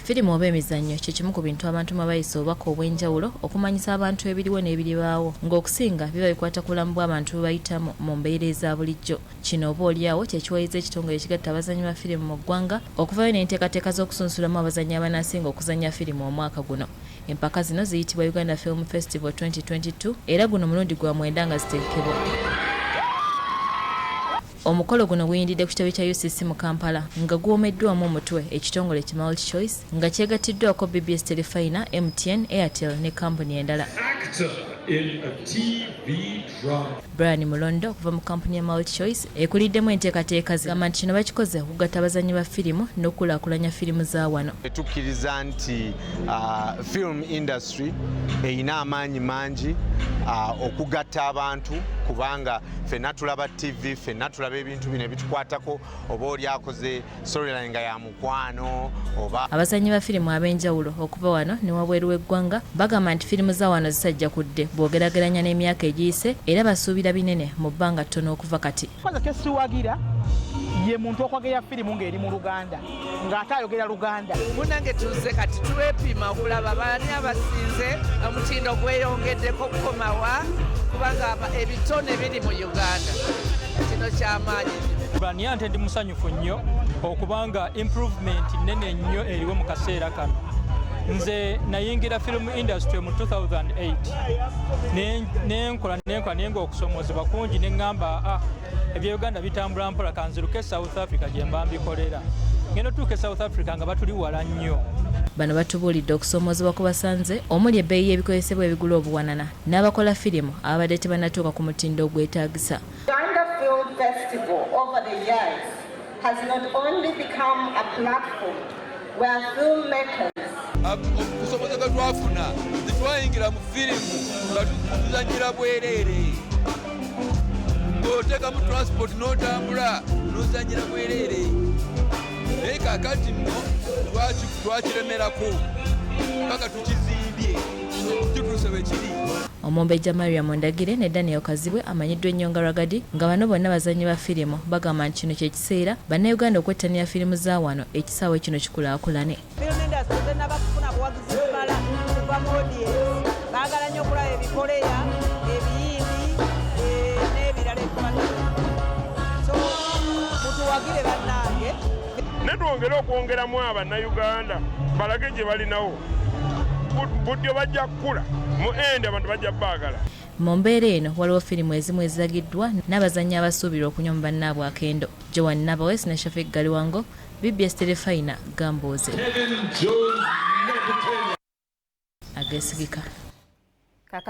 Firimu oba emizannyo kye kimu ku bintu abantu mwe bayisa obubaka obw'enjawulo okumanyisa abantu ebiriwo n'ebiribaawo ng'okusinga biba bikwata ku bulamu bw'abantu bwe bayitamu mu mbeera eza bulijjo. Kino oba olyawo kye kiwalirizza ekitongole ekigatta abazannyi ba firimu mu ggwanga okuvaayo n'enteekateeka z'okusunsulamu abazannyi abanaasinga okuzannya firimu omwaka guno. Empaka zino ziyitibwa Uganda Film Festival 2022 era guno mulundi gwa mwenda nga zitegekebwa. Omukolo guno guyindidde ku kitebe kya UCC mu Kampala nga guwomeddwamu omutwe ekitongole ki MultiChoice nga kyegattiddwako bbs Terefayina, MTN, Airtel ne kkampuni endala. Brian Mulondo okuva mu kkampuni ya MultiChoice ekuliddemu enteekateeka zino agamba nti kino bakikoze okugatta abazannyi ba firimu n'okukulaakulanya firimu za wano. Tukkiriza nti film industry erina amaanyi mangi okugatta abantu kubanga ffenna tulaba TV, ffenna tulaba ebintu bino ebitukwatako, oba oli akoze storyline nga ya mukwano oba. Abazannyi ba firimu ab'enjawulo okuva wano ne wabweru w'eggwanga bagamba nti firimu za wano zisajjakudde bw'ogerageranya n'emyaka egiyise era basuubira binene mu bbanga ttono okuva kati. Kwanza kyesiwagira ye muntu okwageya firimu ng'eri mu Luganda ng'ate ayogera Luganda. Munange tuze kati twepima okulaba baani abasinze omutindo gweyongeddeko okukomawa kubanga ebitone biri mu Uganda kino kyamaanyi nnyo. Naye ate ndi musanyufu nnyo okubanga improvement nnene nnyo eriwo mu kaseera kano. Nze nayingira film industry mu 2008 nenkola nenkola naye ng'okusomoozebwa kungi ne ŋŋamba ebya Uganda bitambula mpola kanziruke South Africa gye mba mbikolera. Ngenda otuuka e South Africa nga batuli wala nnyo. Bano batubuulidde okusoomoozebwa kwe basanze omuli ebbeeyi y'ebikozesebwa ebigula obuwanana n'abakola firimu ababadde tebannatuuka ku mutindo ogwetaagisa. Uganda Film Festival over the years has not only become a platform where filmmakers Okusoboza kwe twafuna tetwayingira mu firimu nga tuzanyira bwereere, ng'oteekamu transport n'otambula n'ozanyira bwereere, naye kaakati nno twakiremerako paka tukizimbye kituuse bwe kiri. Omumbejja Mariam Ndagire ne Daniel Kazibwe amanyiddwa ennyo nga Ragadi nga bano bonna bazannyi ba firimu bagamba nti kino kye kiseera Bannayuganda okwettanira firimu za wano ekisaawe kino kikulaakulane. Film industry tennaba kufuna buwagizi bumala kuva mu audience, baagala nnyo okulaba ebikoleya, ebiyindi n'ebirala ebifaanana, so mutuwagire bannange. Ne twongere okwongeramu Abannayuganda balage gye balinawo buddyo bajja kukula mu endi abantu bajja baagala. Mu mbeera eno waliwo firimu ezimu eziragiddwa n'abazannyi abasuubirwa okunywa mu bannaabwe akendo. Joan Nabawes ne Shafiq Galiwango, BBS Terefayina, Gambuuze. Ageesigika.